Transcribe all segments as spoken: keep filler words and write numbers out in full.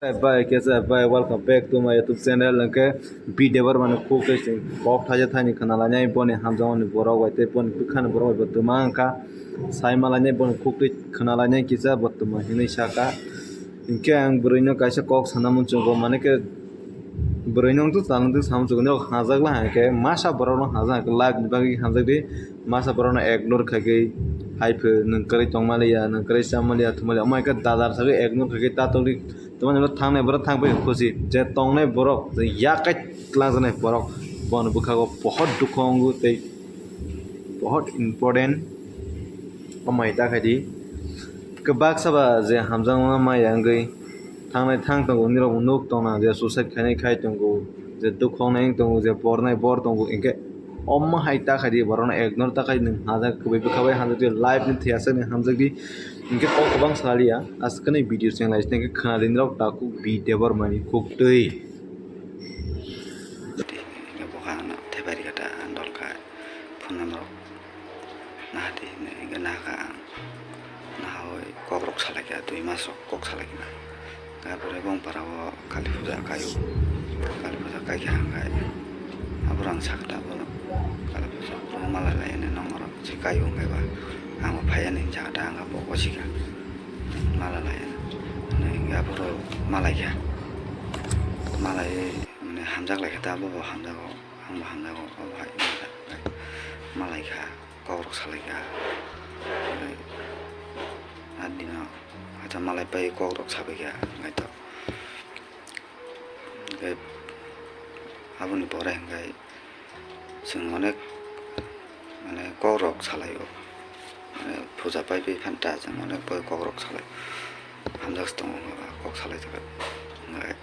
Bye, kesa bye, welcome back to my YouTube channel. Hwnkhe B Debbarmani khuk tei chwng kok thaisa thaini khwna lainai, boni hamjakmani borok bai tei boni bwkhani borok bai bo twma wngkha. Sai ma lainai boni khuk tei khwna lainai kisa bo twma hinwi saka. Hinkhe ang bwrwino kaisa kok sana muchungo, mane khe bwrwino wngtwi chwla wngtwi sa muchungo, norok hamjakla hinkhe masa borokno hamjak hinkhe life ni bagwi hamjakdi. Masa borokno ignore khaigwi, hai phai nwng kwrwi tongmaliya, nwng kwrwi chamaliya, thumaliya, omo hai khe dadar sagwi ignore khaigwi tatokdi. Tamani ulo thangnai borok thang phai khusi, je tongnai borok, je yakai twlangjaknai borok, bono bwkhago pohor dukhu wngo tei pohor important. Omo hai ta khaidi, kwbaksa ba je hamjakma maya wngwi thangnai thang tongo, nirok bo nuk tongna je suicide khainai khai tongo, je dukhu wngnai wng tongo, je bornai bor tongo, hinkhe omo hai ta khaidi, borokno ignore ta khaidi, nwng hamjak kwbwi bwkha bai hamjakdi, life ni thwiyasak ni hamjakdi, hinkhe kok kwbang salaliya, askani video cheng lai sini hinkhe khwnadi nirok takhuk B Debbarmani khuk twi. Hinkhe bokha ano thepari kata andolkha phone number. Nahadi hinwi hinkhe nahakha ang. Nahawi kokrok salaikha, dui mas rok kok salaikha. Hinkhe aphuru bongphara o Kali puja kaio. Kali puja kaikha hinkhe aphuru ang sakha da bono Kali puja o malai lainai nongorok se kaio hinkhe ba. Ang bo phaiya hinwi sakha da, ang bo gosikha malai lainai. Hinkhe aphuru malaikha. Malai mane hamjak laikha da, abo bo hamjago. Ang bo hamjago, o hai malaikha, kokrok salaikha. Hinkhe a dino hata malai pai kokrok sabaikha, hinkhe to, hinkhe aboni pore hinkhe chwng onek mane kokrok salaio, mane puja pai pai phanta chwng onek pai kokrok salai, hamjak se tongo kok salaijak, hinkhe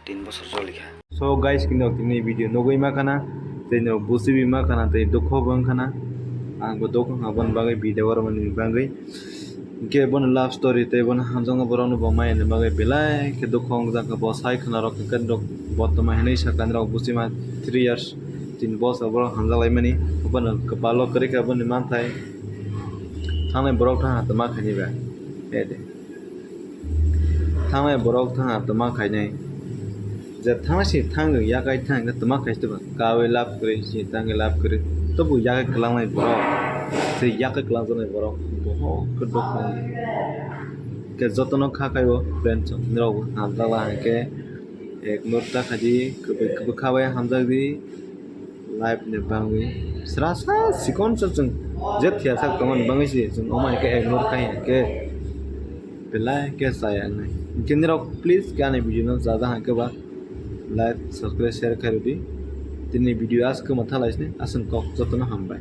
tin bosor jolikha. So guys, kini rok tini video nugwi ma khana, tei norok busibi ma khana, tei dukho bo wng khana. Ang bo dukho wngkha boni bagwi video oro mani bagwi. Hinkhe bono love story tei bono hamjakma borok no bo maya ni bagwi belai khe dukho wngjak kha, bo sai khwna rok hinkhe norok bo tongma hinwi sakha norok buchima three years tin bosor borok hamjak lai mani. Bono kwpalo kwrwi kha boni manthai thangnai borok thang ha tongma khaini ba. Ede. Thangnai borok thang ha tongma khainai. Je thangnai se thang yakai thang khe tongma khai se ba. Kawi love kwrwi se thang khe love kwrwi. Tobo yakai kwlangnai borok. Se yakai kwlangjaknai borok. Bohok khe dukhu. Khe jotono kha kaibo friend song. Nirok bo hamjakla hinkhe ignore ta khaidi. Kwbwi kwbwi kha bai hamjakdi. Life ni bagwi srasa sikon se chwng je thiya sak tongmani bagwi se chwng omo hai khe ignore khai hinkhe belai khe chaya wngnai. Hinkhe nirok please khe ani video no jaja hai khe ba like, subscribe, share khai rwdi. Tini video aswk ma thalai sini aswk kok jotono hambai.